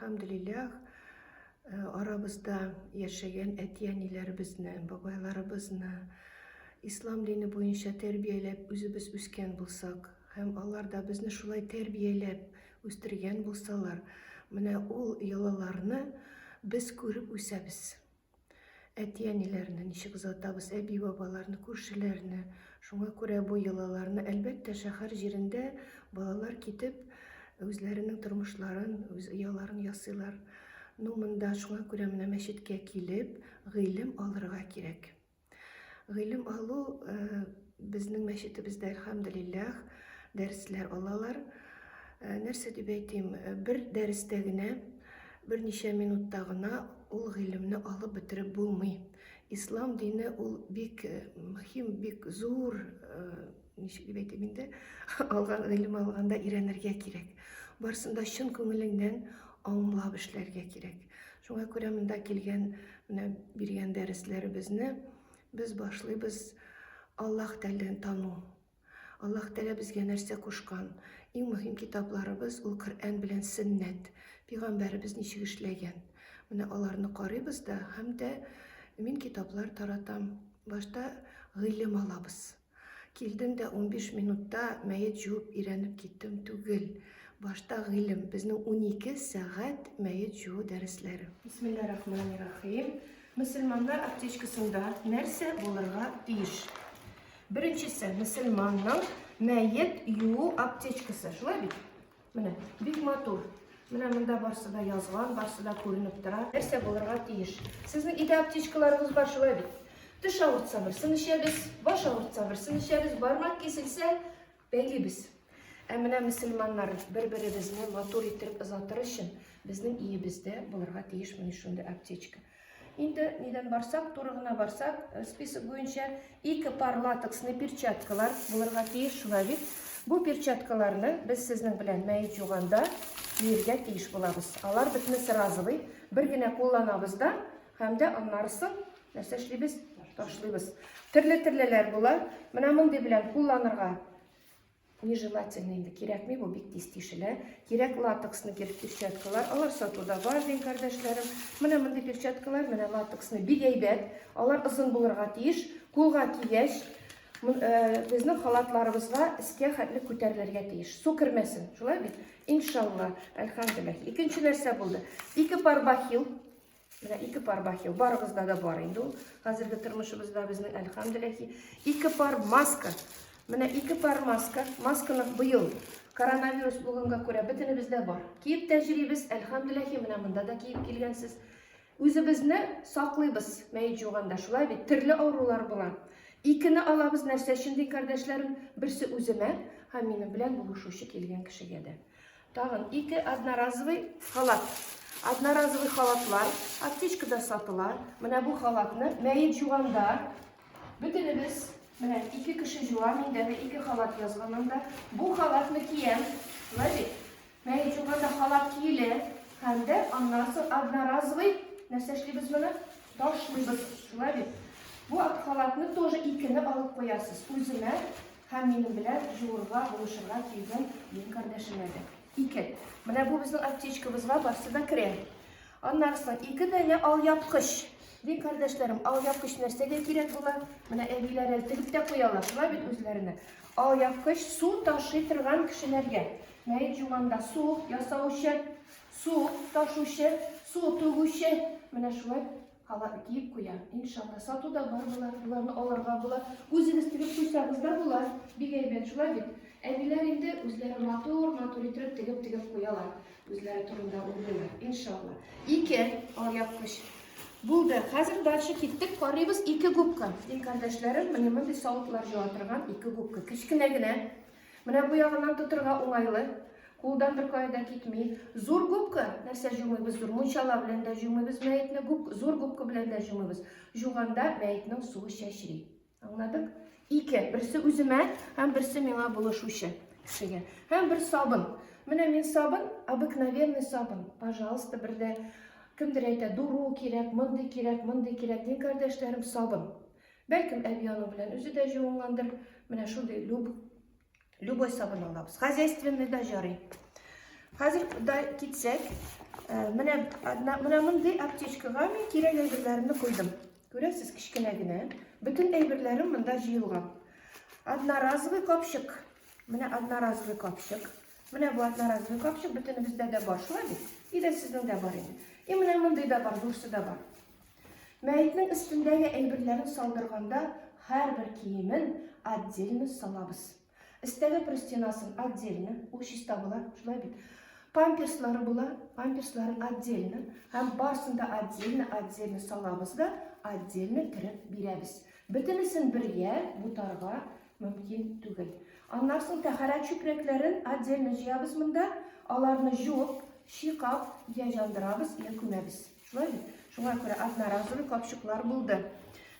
әлхәмдүлилләһ, арабызда яшәгән әти-әниләребезне, бабайларыбызны ислам дине буенча тәрбияләп үзебез үскән булсак һәм алар да безне шулай тәрбияләп үстергән булсалар, менә ул йолаларны без күреп үсәбез. Әти-әниләрне ничек озатабыз, әби-бабаларны, күршеләрне. Шуңа күрә бу йолаларны, әлбәттә, шәһәр җирендә балалар китеп, үзләренең тормышларын, үз ояларын ясыйлар. Ну, монда шуңа күрә менә мәчеткә килеп, гыйлем алырга кирәк. Гыйлем алу э, безнең мәчетебездә, әлхәмдүлилләһ, дәресләр алалар. Э, нәрсә дип әйтим, э, бер дәрестә генә, берничә минутта гына ул гыйлемне алып бетереп булмый. Ислам дине ул бик мөһим, бик зур, ничек дип әйтим инде, алган гыйлем алганда өйрәнергә кирәк. Барсын да чын күңелеңнән аңлап эшләргә кирәк. Шуңа күрә монда килгән, менә биргән дәресләребезне без башлыйбыз Аллаһ Тәгаләне тану. Аллаһ Тәгалә безгә нәрсә кушкан? Иң мөһим китапларыбыз ул Коръән белән Сөннәт. Пәйгамбәребез ничек эшләгән? Менә аларны карыйбыз да һәм дә мин китаплар таратам. Башта гыйлем алабыз. Килдем дә 15 минутта мәет җуып өйрәнеп киттем түгел. Башта гыйлем. Безнең 12 сәгать мәет җуу дәресләре. Бисмилла рахмани рахим. Мөселманнар аптечкасында нәрсә булырга тиеш? Беренчесе, мөселманның мәет юу аптечкасы. Шулай бит? Менә, бик матур. Менә монда барсы да язган, барсы да күренеп тора. Нәрсә булырга тиеш? Сезнең өйдә аптечкаларыгыз бар, шулай бит? Теш авыртса берсен эчәбез, баш авыртса берсен эчәбез, бармак киселсә бәйлибез. Ә менә мөселманнар бер-беребезне матур иттереп озатыр өчен безнең өебездә булырга тиеш менә шундый аптечка. Инде нидән барсак, туры гына барсак, э, список буенча ике пар латексный перчаткалар булырга тиеш, шулай бит. Бу перчаткаларны без сезнең белән мәет жуганда киергә тиеш булабыз. Алар бөтенесе разовый, бер генә кулланабыз да, һәм дә аннарысын нәрсә эшлибез? Ташлыйбыз. Төрле-төрлеләр була. Менә мондый белән кулланырга Нежелательно инде кирәкми, бу бик тиз тишелә. Кирәк латексный перчаткалар, алар сатуда бар, дин кардәшләрем. Менә мондый перчаткалар, менә латексный бик әйбәт. Алар озын булырга тиеш. Кулга кигәч, э, безнең халатларыбызга өскә хәтле күтәрелергә тиеш. Су кермәсен, шулай бит? Иншалла, әлхәмдүлилләһ. Икенче нәрсә булды? Ике пар бахил. Менә ике пар бахил барыгызда да бар инде ул. Хәзерге тормышыбызда безнең әлхәмдүлилләһ. Ике пар маска. Менә ике пар маска. Масканы быел коронавирус булганга күрә бөтенебездә бар. Киеп тә йөрибез, әлхәмдүлилләһ, менә монда да киеп килгәнсез. Үзебезне саклыйбыз мәет жуганда, шулай бит? Төрле авырулар була. Икене алабыз нәрсә өчен ди кардәшләрем? Берсе үземә һәм минем белән булышучы килгән кешегә дә. Тагын ике одноразовый халат. Одноразовый халатлар аптечкада сатыла. Менә бу халатны мәет жуганда бөтенебез менә ике кеше жуа, миндә дә ике халат язган анда. Бу халатны киям. Шулай бит? Мәет жуганда халат киелә һәм дә аннан соң одноразовый нәрсә эшлибез моны? Ташлыйбыз. Шулай бит? Бу халатны тоже икене алып куясыз. Үземә Һәм минем белән җуырга, булышырга килгән дин кардәшемә дә. Ике. Менә бу безнең аптечкабызга барсы да керә. Аннары соң ике данә алъяпкыч. Дин кардәшләрем, алъяпкыч нәрсәгә кирәк була? Менә әбиләр әле тегеп тә куялар, шулай бит үзләренә. Алъяпкыч су ташый торган кешеләргә. Мәет жуганда су ясаучы, су ташучы, су түгүче. Менә шулай Халат киеп куя. Иншалла, сатуда бар болар, боларны алырга була. Үзегез тегеп куйсагыз да була. Бик әйбәт, шулай бит? Әбиләр инде үзләре матур, матур итеп тегеп-тегеп куялар. Үзләре турында уйлыйлар. Иншалла. Ике алъяпкыч. Булды. Хәзер дальше киттек. Карыйбыз ике губка. Дин кардәшләрем, менә мондый савытлар җуа торган ике губка. Кечкенә генә. Менә бу ягыннан тотырга уңайлы. Кулдан беркая да китми. Зур губка, нәрсә җумыйбыз, зур мунчала белән дә җумыйбыз мәетне, губ, зур губка белән дә җумыйбыз. Җуганда мәетнең суы чәчри. Аңладык? Ике. Берсе үземә һәм берсе миңа булышучы кешегә. Һәм бер сабын. Менә мин сабын, обыкновенный сабын. Пожалуйста, бер дә кемдер әйтә, дуру кирәк, мондый кирәк, мондый кирәк. Дин кардәшләрем, сабын. Бәлкем, әби аның белән үзе дә җуынгандыр. Менә шундый люб, любой сабын алабыз. Хозяйственный да жарый. Хәзер да китсәк, Менә менә мондый аптечкага мин кирәк әйберләремне куйдым. Күрәсез, кечкенә генә. Бөтен әйберләрем монда җыелган. Одноразовый капчык. Менә одноразовый капчык. Менә бу одноразовый капчык бөтенебездә дә бар, шулай бит? И дә сезнең дә бар инде. И менә мондый да бар, зурсы да бар. Мәетнең өстендәге әйберләрен салдырганда һәрбер киемен отдельно салабыз. Өстәге простынясын отдельно, ул чиста була, шулай бит. Памперслары була, памперсларын отдельно һәм барсын да отдельно, отдельно салабыз да, отдельно төреп бирәбез. Бөтенесен бергә бутарга мөмкин түгел. Аннан соң тәһарәт чүпрәкләрен отдельно җыябыз монда, аларны җуып, чыйкап, я җандырабыз, я күмәбез. Шулай бит? Шуңа күрә одноразовый капчыклар булды.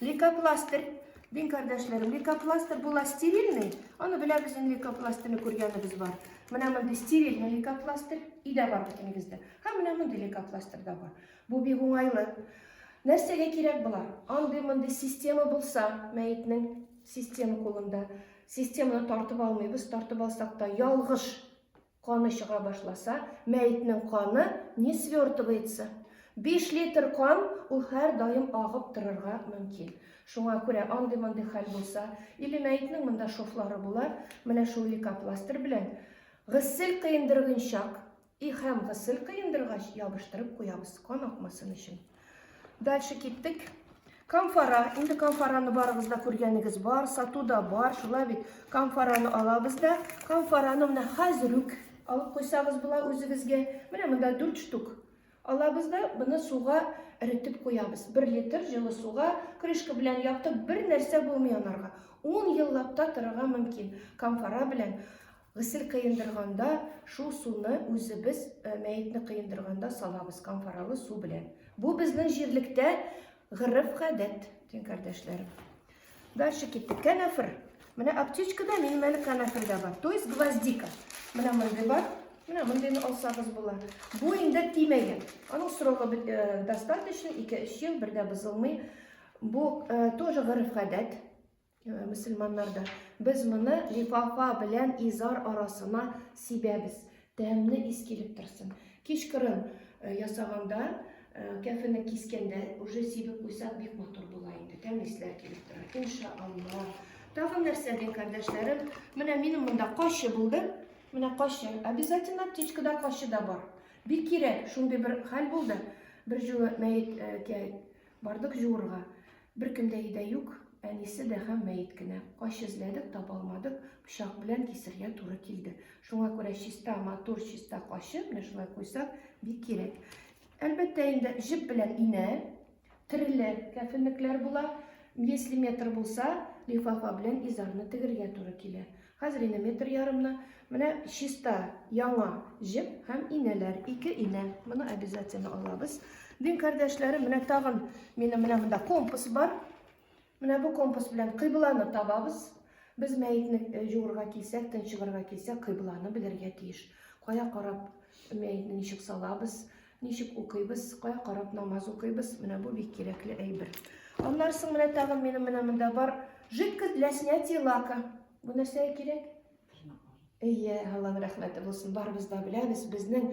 Лейкопластырь, дин кардәшләрем, лейкопластырь була стерильный, аны беләбез инде лейкопластырьны күргәнебез бар. Менә мондый стерильный лейкопластырь өйдә бар бөтенегездә. Һәм менә мондый лейкопластырь да бар. Бу бик уңайлы. Нәрсәгә кирәк болар? Андый-мондый система булса, мәетнең система кулында. Системаны тартып алмыйбыз, тартып алсак та ялгыш каны чыга башласа, мәетнең каны не свертывается. 5 литр кан ул һәр даим агып торырга мөмкин. Шуңа күрә андый-мондый хәл булса, или мәетнең монда шовлары була, менә шул лейкопластырь белән гысел кыендыргынчак И һәм госел коендыргач ябыштырып куябыз, кан акмасын өчен. Дальше киттек. Камфара. Инде камфараны барыгыз да күргәнегез бар, сатуда бар, шулай бит. Камфараны алабыз да, камфараны менә хәзер үк алып куйсагыз була үзегезгә. Менә монда 4 штук. Алабыз да, моны суга эретеп куябыз. 1 литр җылы суга крышка белән яптык, бер нәрсә булмый анарга. 10 еллап та торырга мөмкин. Камфара белән Госел кыендырганда шул суны үзебез мәетне кыендырганда салабыз камфаралы су белән. Бу безнең җирлектә гореф-гадәт, дин кардәшләрем. Дальше киттек. Кәнәфер. Менә аптечкада минем әле кәнәфер дә бар. То есть гвоздика. Менә мондый бар. Менә мондыйны алсагыз була. Бу инде тимәгән. Аның срогы достаточно, 2-3 ел, бер дә бозылмый. Бу тоже гореф-гадәт. Мөселманнарда. Без моны лифафа белән изар арасына сибәбез. Тәмле ис килеп торсын. Кичкырын ясаганда, кәфене кискәндә уже сибеп куйсак бик матур була инде. Тәмле исләр килеп тора. Иншалла. Тагын нәрсә дин кардәшләрем? Менә минем монда качы булды. Менә качы. Обязательно аптечкада качы да бар. Бик кирәк. Шундый бер хәл булды. Бер җылы мәеткә бардык җуырга. Беркем дә өйдә юк, әнисе дә һәм мәет кенә. Кач эзләдек, таба алмадык, пычак белән кисергә туры килде. Шуңа күрә чиста, матур, чиста качы, менә шулай куйсак, бик кирәк. Әлбәттә инде җеп белән инә, тереле кәфенлекләр була. Если метр булса, лифафа белән изарны тегергә туры килә. Хәзер инде метр ярымны. Менә чиста, яңа җеп һәм инәләр. Ике инә. Моны обязательно алабыз. Дин кардәшләрем, менә тагын минем менә монда компас бар. Менә бу компас белән кыйбланы табабыз. Без мәетне э, җуырга килсәк, тынчыгырга килсәк, кыйбланы белергә тиеш. Кая карап мәетне ничек салабыз, ничек укыйбыз, кая карап намаз укыйбыз, менә бу бик кирәкле әйбер. Аннан соң менә тагын минем менә монда бар жидкость для снятия лака. Бу нәрсәгә кирәк? Әйе, Алланың рәхмәте булсын, барыбыз да беләбез, безнең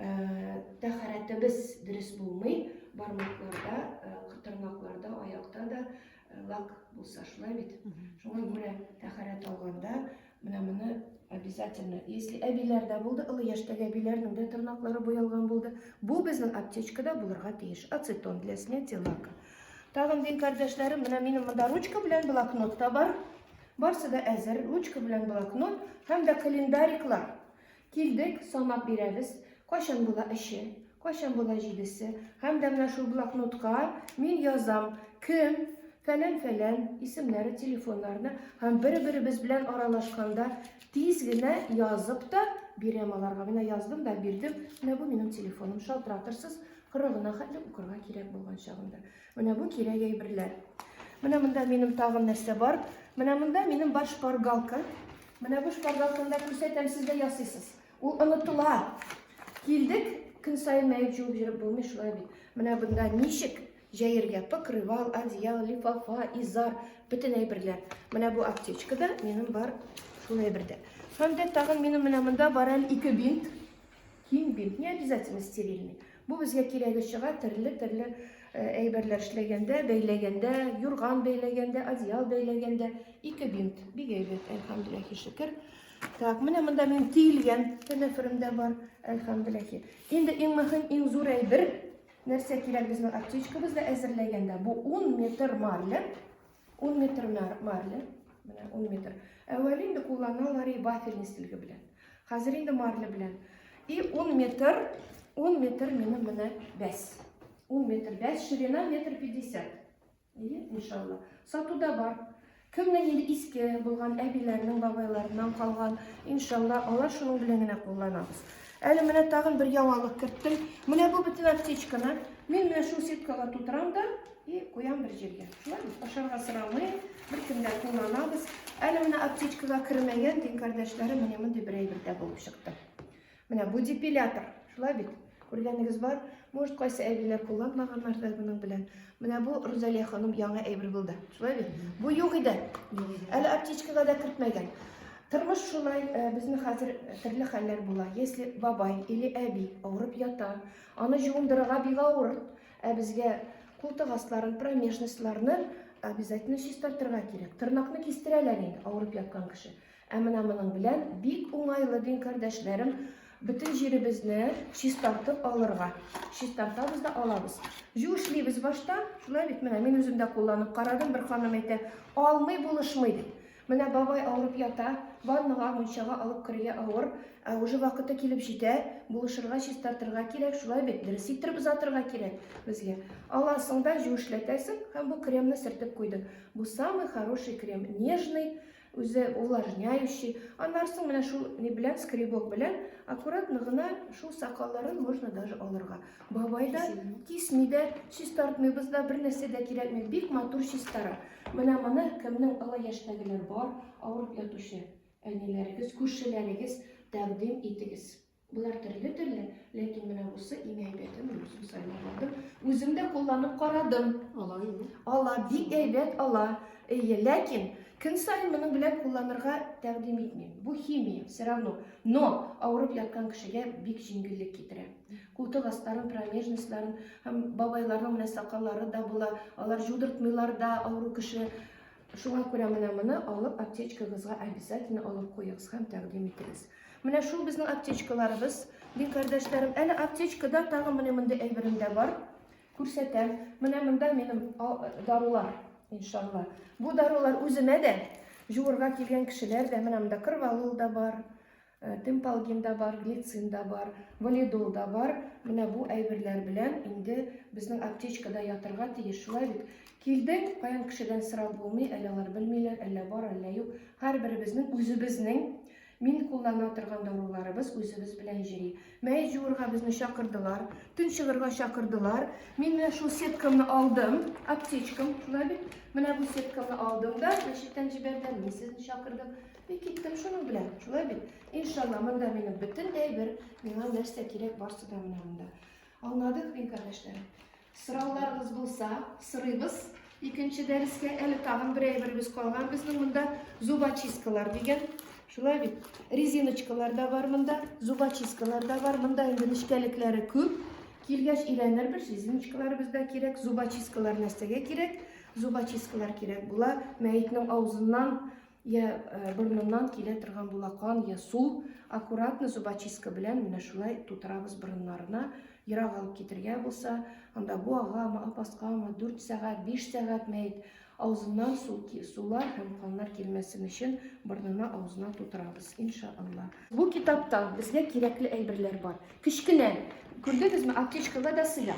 э, тәһарәтебез дөрес булмый, бармакларда, э, тырнакларда, аякта да э, лак булса, шулай бит. Шуңа күрә тәһарәт алганда менә моны обязательно, если әбиләрдә булды, олы яшьтәге әбиләрнең дә тырнаклары буялган булды, бу безнең аптечкада булырга тиеш. Ацетон для снятия лака. Тагын дин кардәшләрем, менә минем монда ручка белән блокнот та бар. Барсы да әзер, ручка белән блокнот һәм дә календариклар. Килдек, санап бирәбез, кайчан була өче, кайчан була җидесе. Һәм дә менә шул блокнотка мин язам, кем, фәлән-фәлән, исемнәре, телефоннарны һәм бер-беребез белән аралашканда тиз генә язып та бирәм аларга. Менә яздым да бирдем. Менә бу минем телефоным. Шалтыратырсыз, кырыгына хәтле укырга кирәк булган чагында. Менә бу кирәк әйберләр. Менә монда минем тагын нәрсә бар. Менә монда минем бар шпаргалка. Менә бу шпаргалканы да күрсәтәм, сез дә ясыйсыз. Ул онытыла. Килдек, көн саен мәет җуып йөреп булмый шулай бит. Менә монда ничек җәергә покрывал, одеяло, лифафа, изар, бөтен әйберләр. Менә бу аптечкада минем бар шул әйбердә. Һәм дә тагын минем менә монда бар әле ике бинт. Киң бинт, не обязательно стерильный. Бу безгә кирәге чыга төрле-төрле әйберләр эшләгәндә, бәйләгәндә, юрган бәйләгәндә, одеял бәйләгәндә. Ике бинт. Бик әйбәт, әлхәмдүлилләһи шөкер. Так, менә монда минем төелгән кәнәферем дә бар, әлхәмдүлилләһи. Инде иң мөһим, иң зур әйбер, нәрсә кирәк безнең аптечкабызда әзерләгәндә, бу 10 метр марля. 10 метр марля, менә 10 метр. Әүвәл инде кулланалар и вафельный сөлге белән. Хәзер инде марля белән. И 10 метр, 10 метр минем менә бәс. 10 метр бәс, ширина метр 50. Әйе, иншалла. Сатуда бар. Кемнең инде иске булган әбиләрнең, бабайларыннан калган, иншалла, алар шуның белән генә кулланабыз. Әле менә тагын бер яңалык керттем. Менә бу бөтен аптечканы мин менә шул сеткага тутырам да и куям бер җиргә. Шулай бит, ашарга сорамый, бер көндә кулланабыз. Әле менә аптечкага кермәгән дин кардәшләре менә мондый бер әйбер дә булып чыкты. Менә бу депилятор, шулай бит? Күргәнегез бар? Может, кайсы әбиләр кулланмаганнар да моның белән. Менә бу Рузалия ханым яңа әйбер булды. Шулай бит? Бу юк иде. Әле аптечкага да кертмәгән. Тормыш шулай, э, безнең хәзер төрле хәлләр була. Если бабай или әби авырып ята, аны җуындырырга бик авыр. Ә безгә култык асларын, промежностьларны обязательно чистартырга кирәк. Тырнакны кистерәләр инде авырып яткан кеше. Ә менә моның белән бик уңайлы, дин кардәшләрем, бөтен җиребезне чистартып алырга. Чистартабыз да алабыз. Җүешлибез башта, шулай бит, менә мин үзем дә кулланып карадым, бер ханым әйтә, алмый булышмый дип. Менә бабай авырып ята, ваннага, мунчага алып керергә авыр, ә уже вакыты килеп җитә, булышырга, чистартырга кирәк, шулай бит, дөрес иттереп озатырга кирәк безгә. Аласың да җүешләтәсең һәм бу кремны сөртеп куйдың. Бу самый хороший крем, нежный, Үзе увлажняющий. Аннан соң менә шул ни белән, скребок белән аккуратно гына шул сакалларын можно даже алырга. Бабай да кисми дә, чистартмыйбыз да, бер нәрсә дә кирәкми. Бик матур чистара. Менә моны кемнең олы яшьтәгеләр бар, авырып ятучы әниләрегез, күршеләрегез тәкъдим итегез. Болар төрле-төрле, ләкин менә бусы иң әйбәте, мин үзем сайлап алдым. Үзем дә кулланып карадым. Ала инде. Ала, бик әйбәт ала. Әйе, ләкин көн саен моның белән кулланырга тәкъдим итмим. Бу химия, все равно. Но авырып яткан кешегә бик җиңеллек китерә. Култык асларын, промежностьларын һәм бабайларның менә сакаллары да була. Алар җудыртмыйлар да авыру кеше. Шуңа күрә менә моны алып аптечкагызга обязательно алып куегыз һәм тәкъдим итегез. Менә шул безнең аптечкаларыбыз, дин кардәшләрем. Әле аптечкада тагын менә мондый әйберем дә бар. Күрсәтәм. Менә монда минем дарулар, иншалла. Бу дарулар үземә дә, җуырга килгән кешеләр дә, менә монда корвалол да бар, Темпалгин да бар, глицин да бар, валидол да бар. Менә бу әйберләр белән инде безнең аптечкада ятырга тиеш. Шулай бит. Килдең, каян кешедән сорап булмый, әллә алар белмиләр, әллә бар, әллә юк. Һәрберебезнең үзебезнең мин куллана торган даруларыбыз үзебез белән йөри. Мәет җуырга безне чакырдылар, төн чыгырга чакырдылар. Мин менә шул сеткамны алдым, аптечкам, шулай бит. Менә бу сеткамны алдым да, мәчеттән җибәрделәр, мин сезне чакырдым. Мин киттем шуның белән, шулай бит? Иншалла, монда минем бөтен әйбер, миңа нәрсә кирәк, барсы да менә монда. Аңладык, мин кардәшләрем. Сорауларыгыз булса, сорыйбыз. Икенче дәрескә әле тагын бер әйберебез калган безнең монда зубочисткалар дигән. Шулай бит? Резиночкалар да бар монда, зубочисткалар да бар. Монда инде нечкәлекләре күп. Килгәч өйрәнербез, резиночкаларыбыз да кирәк, зубочисткалар нәрсәгә кирәк? Зубочисткалар кирәк була. Мәетнең авызыннан Я борыныннан килә торган була кан, я су. Аккуратно зубочистка белән менә шулай тутырабыз борыннарына. Ерак алып китергә булса, анда буагамы, апаскамы, 4 сәгать, 5 сәгать мәет авызыннан су, сулар һәм каннар килмәсен өчен борынына, авызына тутырабыз, иншалла. Бу китапта безгә кирәкле әйберләр бар. Кечкенә, күрдегезме, аптечкага да сыя.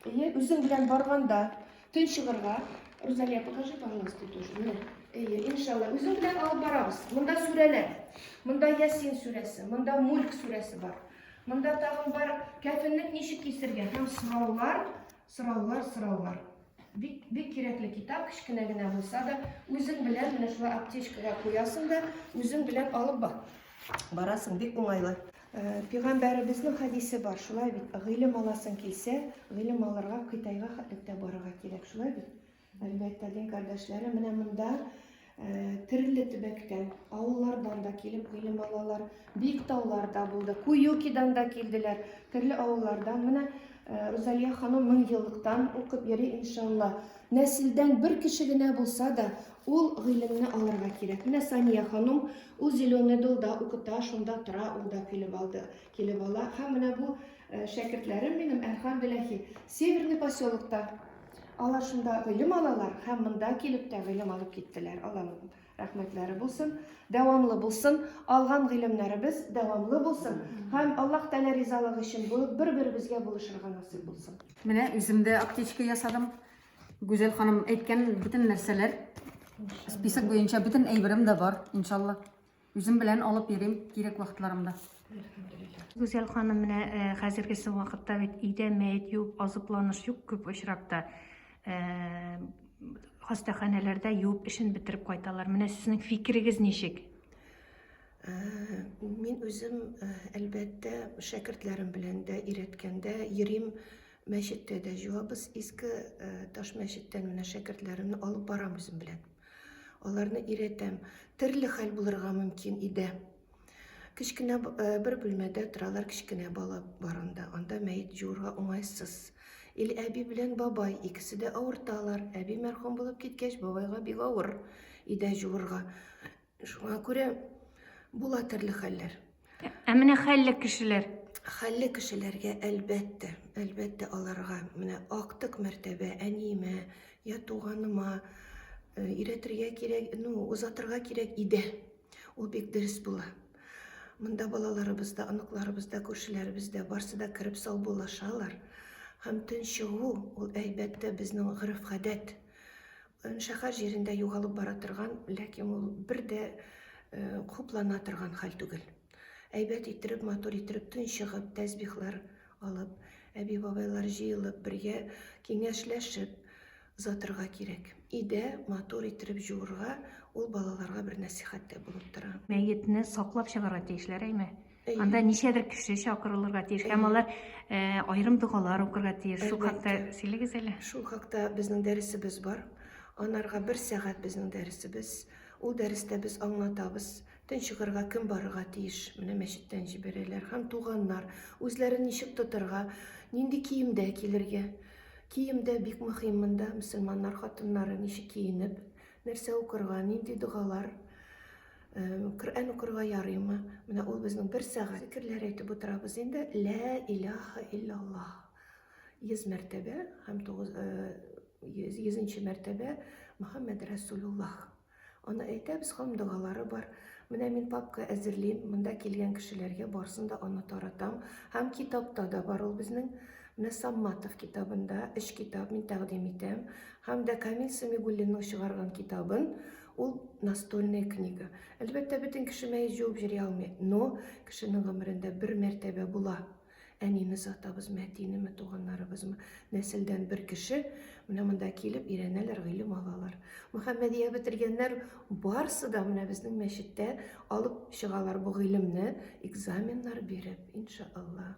Әйе, үзең белән барганда Төн чыгырга. Рузалия, покажи, пожалуйста, тоже. Менә. Әйе, иншалла. Үзең белән алып барабыз. Монда сүрәләр. Монда Ясин сүрәсе, монда Мульк сүрәсе бар. Монда тагын бар кәфенлек ничек кисергә һәм сораулар, сораулар, сораулар. Бик, бик кирәкле китап, кечкенә генә булса да, үзең белән менә шулай аптечкага куясың да, үзең белән алып бар. Барасың, бик уңайлы. Пигамбәребезнең хәдисе бар, шулай бит, гыйлем аласың килсә, гыйлем алырга Кытайга хәтлек тә барырга кирәк, шулай бит? Әлбәттә, дин кардәшләре, менә монда Төрле төбәктән, авыллардан да килеп гыйлем алалар. Биектауларда булды, Куюкидан да килделәр, төрле авыллардан. Менә Рузалия ханым меңьеллыктан укып йөри, иншалла. Нәселдән бер кеше генә булса да, ул гыйлемне алырга кирәк. Менә Сания ханым, ул Зеленый Долда укыта, шунда тора, ул да килеп алды, килеп ала. Һәм менә бу шәкертләрем минем, әлхәмдүлилләһи, Северный поселокта. Алар шунда гыйлем алалар һәм монда килеп тә гыйлем алып киттеләр. Алланың рәхмәтләре булсын, дәвамлы булсын, алган гыйлемнәребез дәвамлы булсын һәм Аллаһ Тәгалә ризалыгы өчен булып бер-беребезгә булышырга насыйп булсын. Менә үзем дә аптечка ясадым. Гүзәл ханым әйткән бөтен нәрсәләр список буенча бөтен әйберем дә бар, иншалла. Үзем белән алып йөрим кирәк вакытларымда. Гүзәл ханым, менә э, хәзергесе вакытта бит өйдә мәет юып азыпланыш юк күп очракта. Э, хастаханәләрдә юып эшен бетереп кайталар. Менә сезнең фикерегез ничек? Э, мин үзем, әлбәттә, шәкертләрем белән дә өйрәткәндә йөрим, мәчеттә дә җуабыз. Иске таш мәчеттән менә шәкертләремне алып барам үзем белән. Аларны өйрәтәм. Төрле хәл булырга мөмкин иде. Кечкенә э, бер бүлмәдә торалар, кечкенә бала бар анда. Анда мәет җуырга уңайсыз. Или әби белән бабай, икесе дә авырталар. Әби мәрхүм булып киткәч, бабайга бик авыр иде җуырга. Шуңа күрә була төрле хәлләр. Ә менә хәлле кешеләр? Хәлле кешеләргә, әлбәттә, әлбәттә аларга менә актык мәртәбә әниемә я туганыма э, өйрәтергә кирәк, ну, озатырга кирәк иде. Ул бик дөрес була. Монда балаларыбыз да, оныкларыбыз да, күршеләребез дә барсы да кереп саубуллашалар. Һәм төн чыгу ул әлбәттә безнең гореф-гадәт. Шәһәр җирендә югалып бара торган, ләкин ул бер дә хуплана торган хәл түгел. Әйбәт иттереп, матур иттереп төн чыгып, тәсбихлар алып, әби-бабайлар җыелып, бергә киңәшләшеп озатырга кирәк. Өйдә матур иттереп җуырга, ул балаларга бер нәсыйхәт тә булып тора. Мәетне саклап чыгарга тиешләр, әйме? Анда ничәдер кеше чакырылырга тиеш һәм алар э, аерым догалар укырга тиеш. Шул хакта сөйләгез әле. Шул хакта безнең дәресебез бар. Анарга бер сәгать безнең дәресебез. Ул дәрестә без аңлатабыз, төн чыгарга кем барырга тиеш. Менә мәчеттән җибәрәләр һәм туганнар үзләрен ничек тотарга, нинди киемдә килергә. Кием дә бик мөһим монда, мөселманнар хатыннары ничек киенеп, нәрсә укырга, нинди догалар Коръән укырга ярыймы? Менә ул безнең бер сәгать зикерләр әйтеп утырабыз инде. Лә илаһа иллаллаһ. 100 мәртәбә һәм 100 мәртәбә Мөхәммәд Расулуллаһ. Аны әйтәбез, һәм догалары бар. Менә мин папка әзерлим, монда килгән кешеләргә барсын да аны таратам. Һәм китапта да бар ул безнең. Менә Самматов китабында өч китап мин тәкъдим итәм. Һәм дә Камил Сәмигуллинның чыгарган китабын Ул настольная книга. Әлбәттә, бөтен кеше мәет җуып йөри алмый, но кешенең гомерендә бер мәртәбә була. Әнине сатабызмы, әтинеме, туганнарыбызмы, нәселдән бер кеше менә монда килеп өйрәнәләр, гыйлем алалар. Мөхәммәдия бетергәннәр барсы да менә безнең мәчеттә алып чыгалар бу гыйлемне, экзаменнар биреп, иншалла.